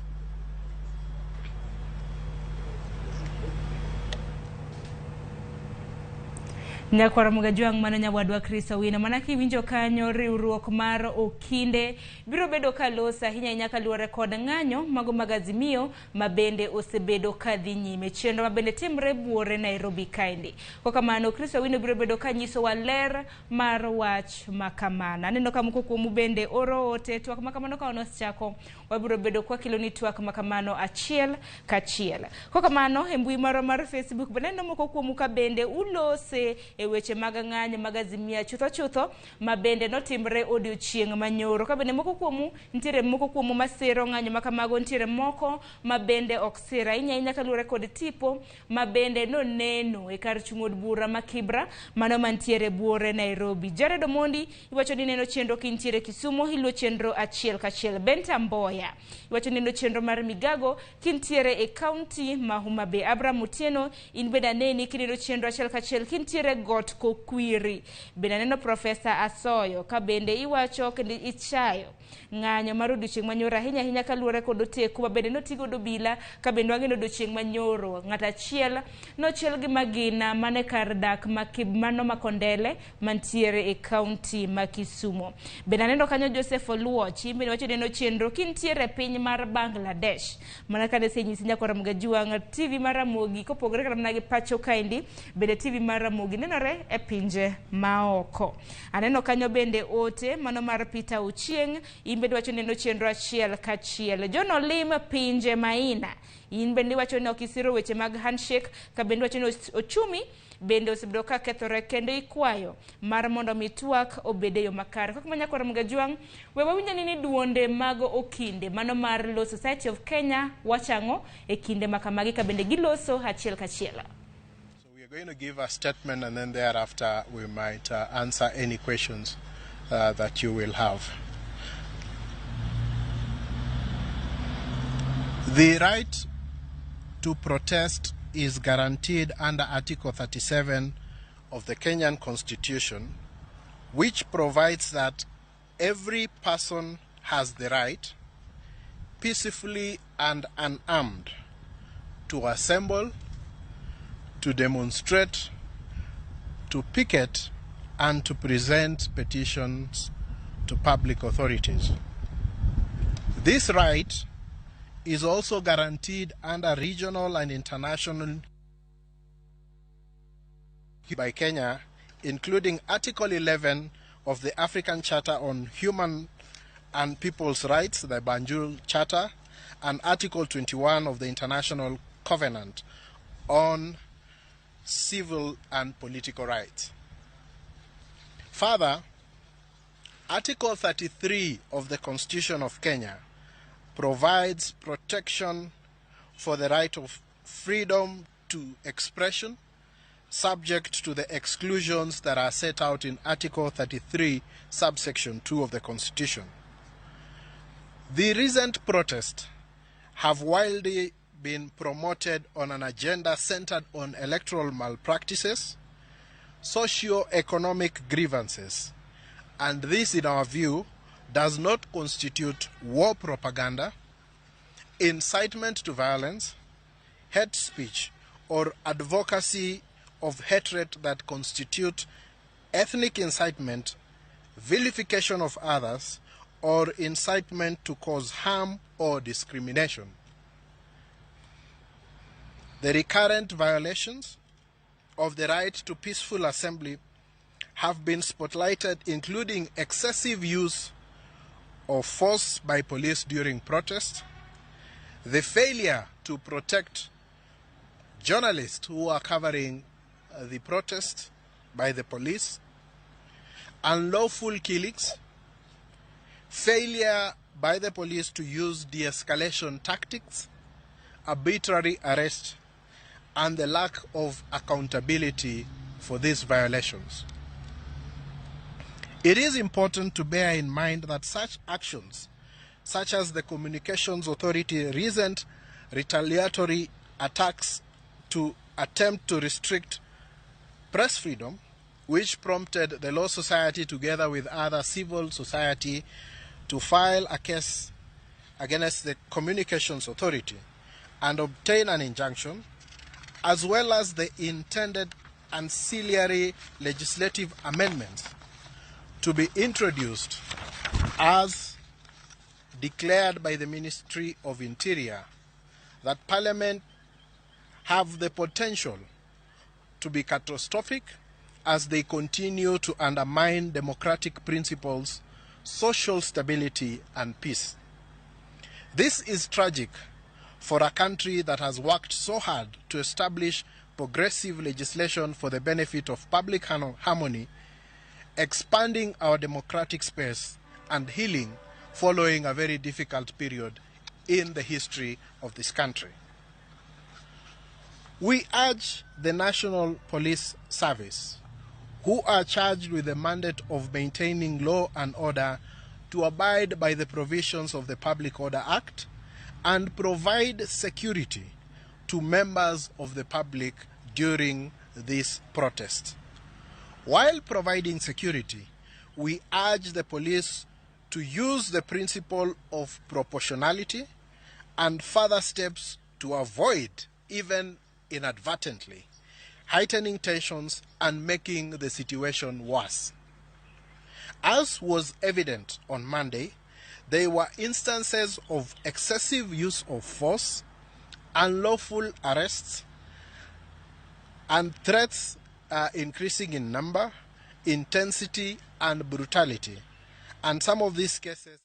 Nyakwar Mgajwang' mano nyawadwa Chris Owino. Mana kiwinjo kanyo riwruok mar okinde biro bedo ka loso ahinya ahinya kaluwore kod ng'anyo mago mag Azimio ma bende osebedo ka dhi nyime. Chenro ma bende timre buore Nairobi kaendi. Kokamano Chris Owino biro bedo ka nyisowa ler mar wach makamano. Aneno ka moko kuomu bende oro ote twak makamano ka wanosechako wabiro bedo kwa keloni twak makamano achiel kachiel. Kokamano e mbui marwa mar Facebook bende aneno moko kuomu ka bende ulose e weche mag ng'anyo mag Azimio chutho chutho ma bende notimre odiochieng' manyoro. Ka bende moko kuomu nitiere moko kuomu masiro ng'anyo makamago, nitiere moko ma bende ok sir ahinya ahinya kaluwore kod tipo ma bende noneno e kar chung' od bura ma Kibra mano mantiere buore Nairobi. Jared Omondi iwacho ni neno chenro kintiere Kisumu, iluwo chenro achiel kachiel. Benta Mboya iwacho ni neno chenro mar Migago kintiere e kaunti ma Homa Bay. Abraham Otieno in bende aneni kineno chenro achiel kachiel kintiere Got Kokwiri. Bende aneno Profesa Asoyo ka bende iwacho kendo ichayo ng'anyo mar odiochieng' manyoro ahinya ahinya kaluwore kod oteku ma bende notigodo bila ka bende wang'eno odiochieng' manyoro. Ng'at achiel nochiel gi magina mane kar dak mano Makondele mantiere e kaunti ma Kisumu. Bende aneno kanyo Joseph Oluoch in bende wacho neno chenro kintiere piny mar Bangladesh. Mana kane asenyisi nyakwar Mgajwang' TV mar Ramogi kopogore kata mana gi pacho kaendi bende TV mar Ramogi nenore e pinje maoko. Aneno kanyo bende ote mano mar Peter Ochieng' in bende wacho neno chenro achiel kachiel. John Olim pinje maina in bende iwacho ni ok isiro weche mag handshake ka bende wacho ni ochumi bende osebedo ka kethore kendo ikwayo mar mondo mi twak obed e yo makare. Kaka manyakwar Mgajwang' we wawinjo ni duonde mag okinde mano mar Law Society of Kenya wachang'o e kinde makamagi ka bende giloso achiel kachiel. So we are going to give a statement and then thereafter we might answer any questions that you will have. The right to protest is guaranteed under Article 37 of the Kenyan Constitution, which provides that every person has the right, peacefully and unarmed, to assemble, to demonstrate, to picket, and to present petitions to public authorities. This right is also guaranteed under regional and international by Kenya, including Article 11 of the African Charter on Human and People's Rights, the Banjul Charter, and Article 21 of the International Covenant on Civil and Political Rights. Further, Article 33 of the Constitution of Kenya provides protection for the right of freedom to expression, subject to the exclusions that are set out in Article 33, subsection 2 of the Constitution. The recent protests have wildly been promoted on an agenda centered on electoral malpractices, socio-economic grievances, and this, in our view, does not constitute war propaganda, incitement to violence, hate speech, or advocacy of hatred that constitute ethnic incitement, vilification of others, or incitement to cause harm or discrimination. The recurrent violations of the right to peaceful assembly have been spotlighted, including excessive use of force by police during protests, the failure to protect journalists who are covering the protest by the police, unlawful killings, failure by the police to use de-escalation tactics, arbitrary arrest, and the lack of accountability for these violations. It is important to bear in mind that such actions, such as the Communications Authority recent retaliatory attacks to attempt to restrict press freedom, which prompted the Law Society together with other civil society to file a case against the Communications Authority and obtain an injunction, as well as the intended ancillary legislative amendments to be introduced as declared by the Ministry of Interior, that Parliament have the potential to be catastrophic as they continue to undermine democratic principles, social stability, and peace. This is tragic for a country that has worked so hard to establish progressive legislation for the benefit of public harmony, expanding our democratic space and healing following a very difficult period in the history of this country. We urge the National Police Service, who are charged with the mandate of maintaining law and order, to abide by the provisions of the Public Order Act and provide security to members of the public during this protest. While providing security, we urge the police to use the principle of proportionality and further steps to avoid, even inadvertently, heightening tensions and making the situation worse. As was evident on Monday, there were instances of excessive use of force, unlawful arrests, and threats are increasing in number, intensity, and brutality. And some of these cases.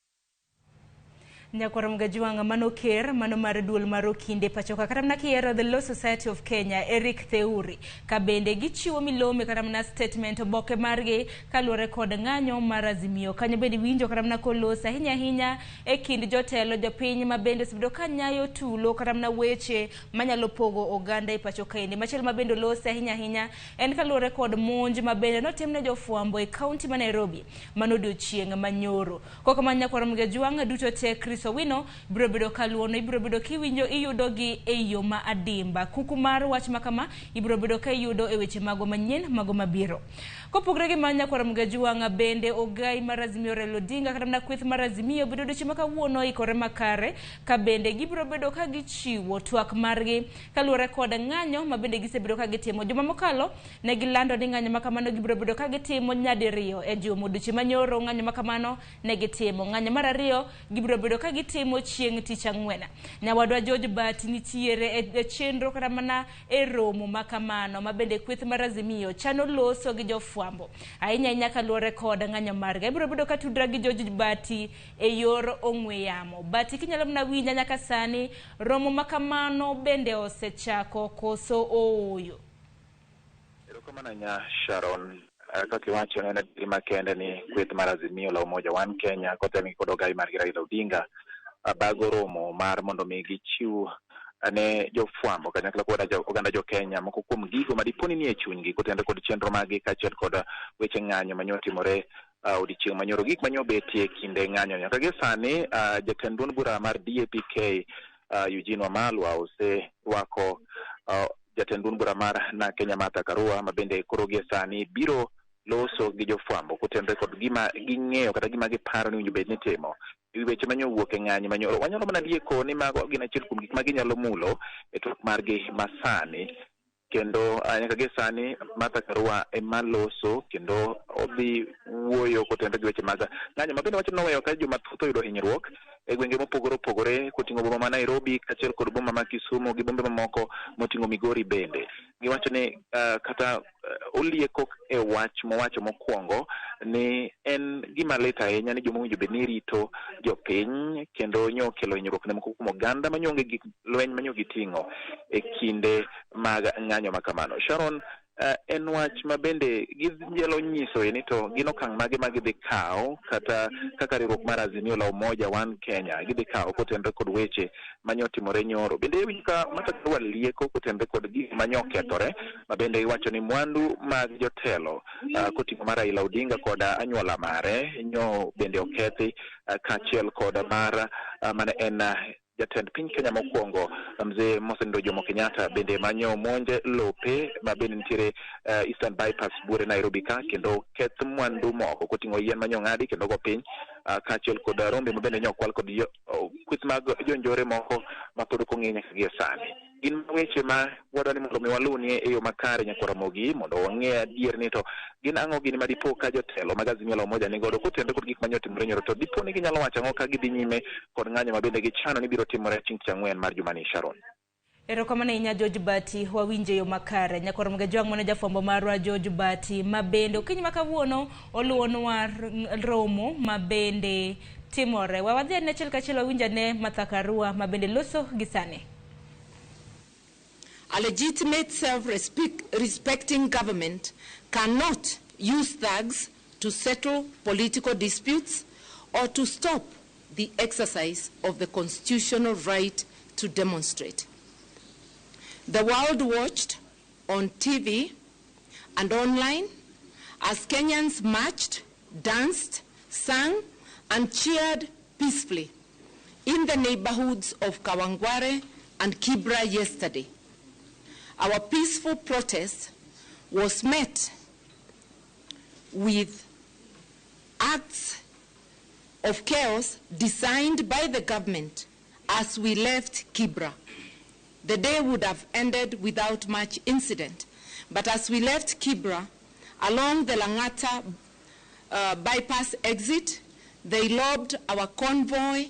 Nyakwar Mgajuanga mano ker mano mar duol mar okinde pachoka kata mana kiero The Law Society of Kenya Eric Theuri ka bende gichiwo milome kata mana statement oboke margi kaluwore kod ng'anyo mar Azimio. Kanyo bende winjo kata mana kolos ahinya ahinya e kind jotelo jopiny ma bende osebedo ka nyayo tulo kata mana weche manyalo pogo oganda e pacho kaendi. Machielo ma bende olos ahinya ahinya en kaluwore kod monj ma bende notimne jofwambo e kaunti ma Nairobi mano odiochieng' manyoro. Kok kamano Nyakwar Mgajuanga duto te Chris Owino biro bedo kaluono, ibiro bedo kiwinjo iyudo gi e yo ma adimba. Kuku mar wach makama ibiro bedo ka iyudo e weche mago manyien mago mabiro. Kopogore gi mano Nyakwar Mgajuanga bende ogai mar Azimio Raila Odinga kata mana kweth mar Azimio bedo odiochieng' ma kawuono oikore makare ka bende gibiro bedo ka gichiwo twak margi kaluwore kod ng'anyo ma bende gisebedo ka gitimo. Juma mokalo ne gilando ni ng'anyo makamano gibiro bedo ka gitimo nyadiriyo e juma. Odiochieng' manyoro ng'anyo makamano ne gitimo. Ng'anyo mar ariyo gibiro bedo ka gitimo chieng' tich ang'wen. Nyawadwa George Bati nitiere e chenro kata mana e romo makamano ma bende kweth mar Azimio chano loso gi jofwambo ahinya ahinya kaluwore kod ng'anyo margi. Ibiro bedo ka tudra gi George Bati e yor ong'we yamo. Bati kinyalo mana winja nyaka sani, romo makamano bende osechako koso ooyo? Erokamano nya Sharon. Kaka iwacho ne en adieri makende ni kweth mar Azimio la Umoja One Kenya kotelnegi kod ogai margi Raila Odinga bago romo mar mondo mi gichiw ne jofwambo kanyakla kod oganda jo Kenya moko kuom gigo ma dipo ni nie chunygi kotenore kod chenro maggi kaachiel kod weche ng'anyo manyo timore odiochieng' manyoro, gik manyo betie kinde ng'anyo. Nyaka gie sani jatend duond bura mar DAPK Eugene Wamalwa oserwako jatend duond bura mar na Kenya Martha Karua ma bende koro gie sani biro loso gi jofwambo kotenore kod gima ging'eyo kata gima giparo ni owinjo bed ni timo ewi weche manyo wuok e ng'anyo manyoro. Wanyalo mana lieko ni mago gin achiel kuom gik ma ginyalo mulo e twak margi masani. Kendo nyaka gi sani Martha Karua ema loso kendo odhi wuoyo kotenore gi weche mag ng'anyo ma bende wacho noweyo ka joma thoth oyudo hinyruok e gwenge mopogore opogore koting'o boma ma Nairobi kaachiel kod boma ma Kisumu gi bombe mamoko moting'o Migori bende. Giwacho ni kata olieko e wach mowacho mokwongo ni en gima lit ahinya ni joma owinjo bed ni rito jopiny kendo nyo kelo hinyruok ne moko kuom oganda manyo onge gik lweny manyo giting'o e kinde mag ng'anyo ma kamano. Sharon, en wach ma bende ginyalo nyiso ni to gin okang' mage ma gidhi kawo kata kaka riwruok mar Azimio la Umoja One Kenya gidhi kawo kotenore kod weche manyo timore nyoro. Bende iwinjo ka Martha Karua lieko kotenore kod gik manyo okethore ma bende iwacho ni mwandu mag jotelo koting'o mar Raila Odinga kod anyuola mare nyo bende okethi kaachiel kod mar mane en jatend piny Kenya mokwongo mzee mosenindo Jomo Kenyatta bende manyo monje lope ma bende nitiere Eastern Bypass buore Nairobi ka kendo keth mwandu moko koting'o yien manyo ng'adi kendo go piny kaachiel kod rombe ma bende nyo okwal kod kweth mag jonjore moko ma pod ok ong'e nyaka gie sani. Gin weche ma wadwa ni mondo mi walunie e yo makare nyaka Ramogi mondo wang'e adier ni to gin ang'o gini ma dipo ka jotelo mag Azimio la Umoja ni godo kotenore kod gik manyo timore nyoro to dipo ni ginyalo wacho ang'o ka gidhi nyime kod ng'anyo ma bende gichano ni biro timore chieng' tich ang'wen mar jumani. Sharon. Erokamano ahinya George Bati, wawinje yo makare. Nyakwar Mgajwang' mano jafwambo marwa George Bati ma bende okinyi ma kawuono oluwonwa romo ma bende timore. Wadhi ane achiel kachiel wawinj ane Martha Karua ma bende loso gi sani. A legitimate self-respecting government cannot use thugs to settle political disputes or to stop the exercise of the constitutional right to demonstrate. The world watched on TV and online as Kenyans marched, danced, sang, and cheered peacefully in the neighborhoods of Kawangware and Kibra yesterday. Our peaceful protest was met with acts of chaos designed by the government as we left Kibra. The day would have ended without much incident, but as we left Kibra, along the Langata bypass exit, they lobbed our convoy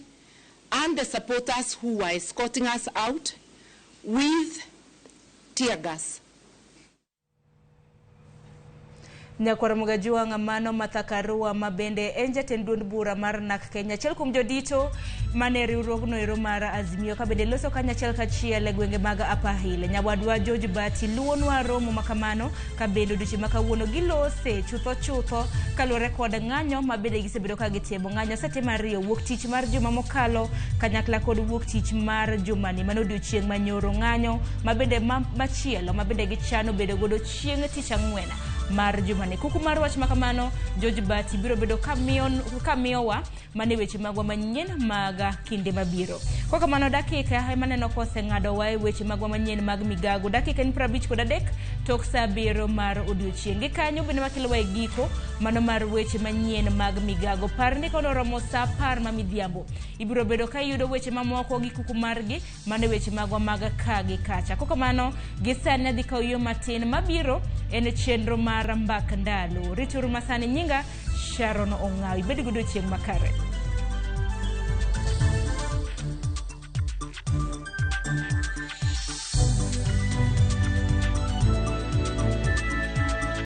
and the supporters who were escorting us out with tear gas. Nyakwar Mgajwang' mano Martha Karua ma bende en jatend duond bura mar NARC Kenya, achiel kuom jodito mane riwruogno ero mar Azimio ka bende loso kanyachiel kachiel e gwenge mag Upper Hill. Nyawadwa George Bati luwonwa romo ma kamano ka bende odiochieng' ma kawuono gilose chutho chutho kaluwore kod ng'anyo ma bende gisebedo ka gitimo. Ng'anyo osetim ariyo, wuok tich mar juma mokalo kanyakla kod wuok tich mar jumani mano odiochieng' manyoro. Ng'anyo ma bende machielo ma bende gichano bedo godo chieng' tich ang'wen mar jumani. Kuku mar wach makamano George Bati biro bedo kamiyowa mane weche magwa manyien mag kinde mabiro. Kwa kamano dakika ema neno koseng'adowa e weche magwa manyien mag migago. Dakika en 53 tok saa 7 mar odiochieng'. Gi kanyo bende makelowa e giko mano mar weche manyien mag migago. Par ni kono romo saa 10 ma midhiambo ibiro bedo ka iyudo weche mamoko gi kuku margi mane weche magwa mag ka gi kacha. Kwa kamano gi sani adhi kawo yo matin mabiro en chenro mar mbak ndalo. Rituru masani, nyinga Sharon Ong'awi. Bed gi odiochieng' makare.